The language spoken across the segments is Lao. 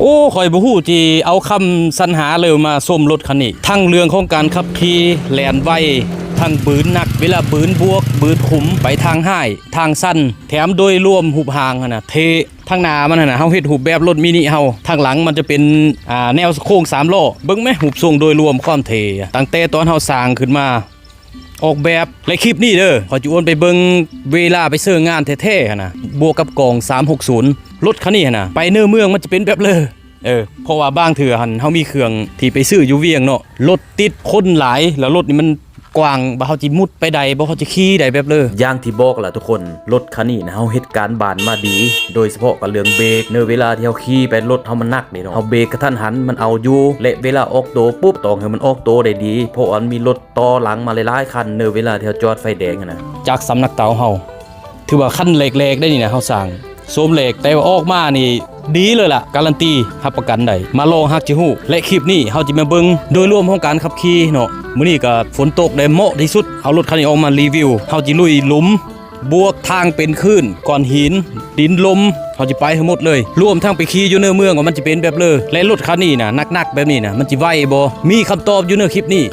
ໂອ້ ຂ້ອຍບໍ່ຮູ້ຊິເອົາຄຳສັນຫາເລີຍມາຊົມລົດຄັນນີ້ ທັງເລື່ອງຂອງການຂັບຂີ່ແລ່ນໄວ ທັງບືນໜັກ ເວລາບືນບວກ ບືນຂຸມ ໄປທາງຮ້າຍ ທາງຊັນ ແຖມໂດຍລວມຮູບຮ່າງຫັ້ນນະ ເທ່. ທາງໜ້າມັນຫັ້ນນະ ເຮົາເຮັດຮູບແບບລົດມິນິເຮົາ ທາງຫຼັງມັນຈະເປັນ ອ່າ ແນວໂຄ້ງສາມລໍ້. ເບິ່ງແມ ຮູບຊົງໂດຍລວມຄວາມເທ່ ຕັ້ງແຕ່ຕອນເຮົາສ້າງຂຶ້ນມາ ອອກແບບ ແລະ ຄລິບນີ້ເດີ ຂ້ອຍຈະອວນໄປເບິ່ງເວລາໄປເຊີງານແທ້ໆຫັ້ນນະ ບວກກັບກ້ອງສາມຫົກສູນ ລົດຄັນນີ້ຫັ້ນນະ ໄປເນີເມືອງມັນຈະເປັນແບບເລີ. ເອີ ເພາະວ່າບາງເທື່ອຫັ້ນ ເຮົາມີເຄື່ອງທີ່ໄປຊື້ຢູ່ວຽງເນາະ ລົດຕິດ ຄົນຫຼາຍ ແລ້ວລົດນີ້ມັນກວ້າງ ວ່າເຮົາຊິມຸດໄປໄດ້ບໍ່ ເຮົາຊິຂີ່ໄດ້ແບບເລີ. ຢ່າງທີ່ບອກລະທຸກຄົນ ລົດຄັນນີ້ນະ ເຮົາເຮັດການບ້ານມາດີ ໂດຍສະເພາະກັບເລື່ອງເບຣກ ເນີເວລາທີ່ເຮົາຂີ່ໄປ ລົດເຮົາມັນໜັກເດເນາະ ເຮົາເບຣກກະທັນຫັນ ມັນເອົາຢູ່ ແລະ ເວລາອອກໂຕປຸບ ຕ້ອງໃຫ້ມັນອອກໂຕໄດ້ດີ ເພາະວ່າມັນມີລົດຕໍ່ຫຼັງມາຫຼາຍໆຄັນ ເນີເວລາທີ່ເຮົາຈອດໄຟແດງຫັ້ນນະ. ຈາກສຳນັກເຕົາເຮົາ ຖືວ່າຄັນແລກໆໄດ້ນີ້ນະ ເຮົາສ້າງໂສມແລກ ແຕ່ວ່າອອກມານີ້ດີເລີຍລະ ກາຣັນຕີຮັບປະກັນໄດ້. ມາລອງຮັກຈະຮູ້ ແລະ ຄລິບນີ້ເຮົາຈະມາເບິ່ງໂດຍລວມຂອງການຂັບຂີ່ເນາະ. ມື້ນີ້ກະຝົນຕົກໄດ້ ເໝາະທີ່ສຸດ ເອົາລົດຄັນນີ້ອອກມາຣີວິວ. ເຮົາຈະລຸຍຫຼຸມ ບວກທາງເປັນຄື້ນ ກ້ອນຫີນ ດິນລົມ ເຮົາຈະໄປໃຫ້ໝົດເລີຍ ລວມທັງໄປຂີ່ຢູ່ເນີເມືອງວ່າມັນຈະເປັນແບບເລີ ແລະ ລົດຄັນນີ້ນະ ໜັກໆແບບນີ້ນະ ມັນຈະໄວບໍ່ ມີຄຳຕອບຢູ່ເນີຄລິບນີ້.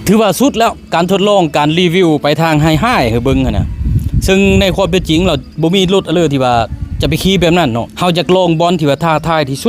ຖືວ່າສຸດແລ້ວ ການທົດລອງ ການຣີວິວໄປທາງຮ້າຍໆໃຫ້ເບິ່ງຫັ້ນນະ. ເຊິ່ງໃນຄວາມເປັນຈິງແລ້ວ ບໍ່ມີລົດເລີຍທີ່ວ່າຈະໄປຂີ່ແບບນັ້ນເນາະ. ເຮົາຢາກລອງບ່ອນທີ່ວ່າທ້າທາຍທີ່ສຸ